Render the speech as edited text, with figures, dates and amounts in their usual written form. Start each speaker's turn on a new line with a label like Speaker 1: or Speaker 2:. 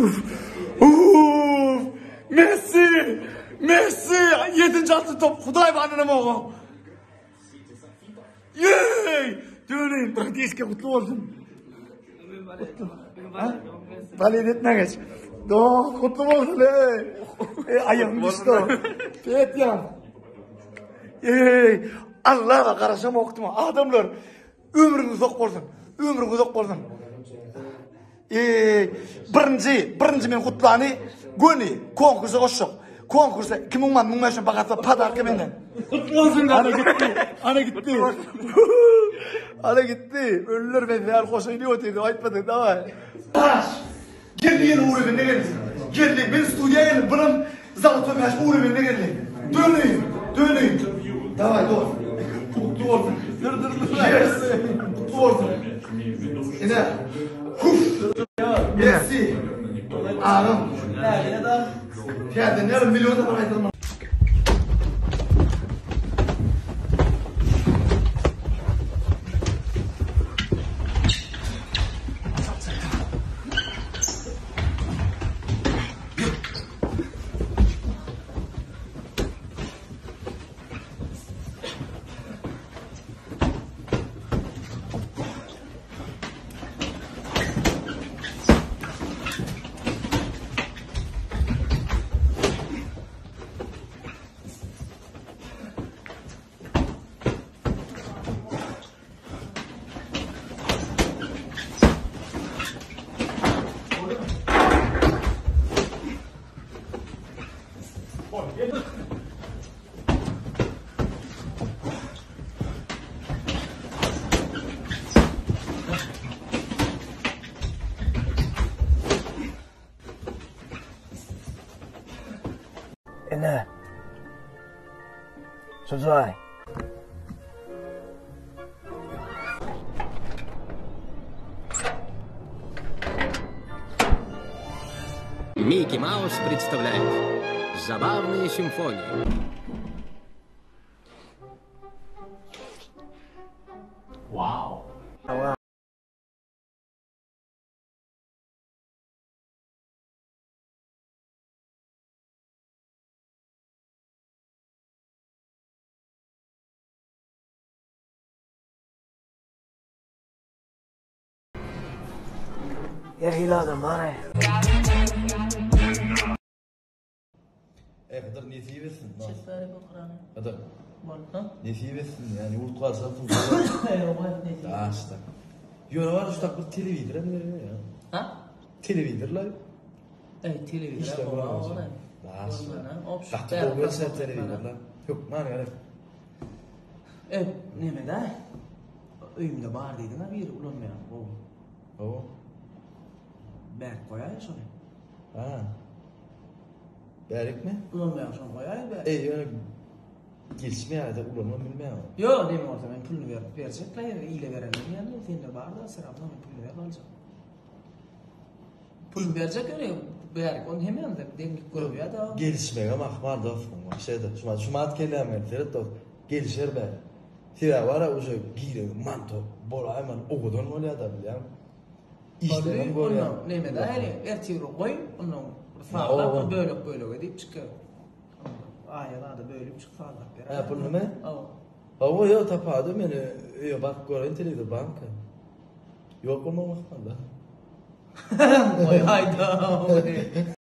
Speaker 1: Uff! Messi! Messi! Ýedinji altyn top Hudaý barynam oňa. Ýeý! Döneýin, bratiska gutly bolsun. Balet etme geç. Dost, gutly bolsun, ey. Ey, aýagym düşdi. Petýan. Ey, Allaha garaşam okdum. Adamlar, ömrüňiz uzak bolsun. Ömrüňiz uzak bolsun. Eee, birinji, birinji men gutlany göni konkursa goşjak. Konkursa 2000 man 1500 bahasy podarka menden.
Speaker 2: Kutlu olsun
Speaker 1: Ana gitdi. Ana gitdi. Ana gitdi. Ölüler ben ýar goşaýyn diýip otyrdy, aýtmady, daway. Baş. Geldi ýene ugrabende geldi. Geldi, men studiýa geldim, bulam zalota bäş ugrabende geldi. Döneýin, döneýin. Daway dost. Kutlu bolsun. Dur dur dur. Yes. Kutlu bolsun. Ine. Huf. Messi. Agam. Täzeden ýarym million sapar gaýtarmaly.
Speaker 3: Ine. Şu jaý.
Speaker 4: Микки Маус представляет Забавные симфонии.
Speaker 3: Wow. Nähili adam bar-aý?
Speaker 5: Ey Hydyr nesip etsin.
Speaker 6: Ses berip oturany.
Speaker 5: Hydyr.
Speaker 6: Bolsa.
Speaker 5: Nesip etsin yani yurt galsa
Speaker 6: Ýok, nesip.
Speaker 5: Daşda. Ýöne bar şu tak bir telewizor hem berýär ya.
Speaker 6: Ha?
Speaker 5: Telewizorlar.
Speaker 6: Ey telewizor.
Speaker 5: İşte
Speaker 6: Oba, oba.
Speaker 5: Daşda. Gaty gowy berse telewizorlar. Hökman gerek.
Speaker 6: Ey, neme da? Öýümde bar diýdiň-a biri ulanmaýan gowy.
Speaker 5: Hawa.
Speaker 6: Bärik goýaý şony.
Speaker 5: Ha. Bärikmi?
Speaker 6: Ulanmaýan şony goýaý bärik.
Speaker 5: Ey ýöne gelişmeýär-de ulanma bilmeýär.
Speaker 6: Ýok, neme bolsa men puluny berip berjek-le, ile berenden ýaly, sende bar-da, sen alsaň men puluny berip aljak. Puluny berjek ýöne bärik, ony hemmämize deňlik görýär-de.
Speaker 5: Gelişmegem ahmal dostum, şeýde. Şumat, şumat kelläme geldi, seret dost. Gelişer bärik. Sebäbi bara uje giregi manto bolaýman owadan bolýada bilýäňmi? Işlerem görýän.
Speaker 6: Ondan neme da heri ertir goý ondan bir sazlap bir bölek bölek edip çykyr. Aýa zada bölüp çyk sazlap ber.
Speaker 5: Ha pul nime?
Speaker 6: Hawa.
Speaker 5: Hawa ýok tapady meni öýe baryp göreýin telewizor barmyka? Ýok bolmagy ahmal da.
Speaker 6: Goý aýda.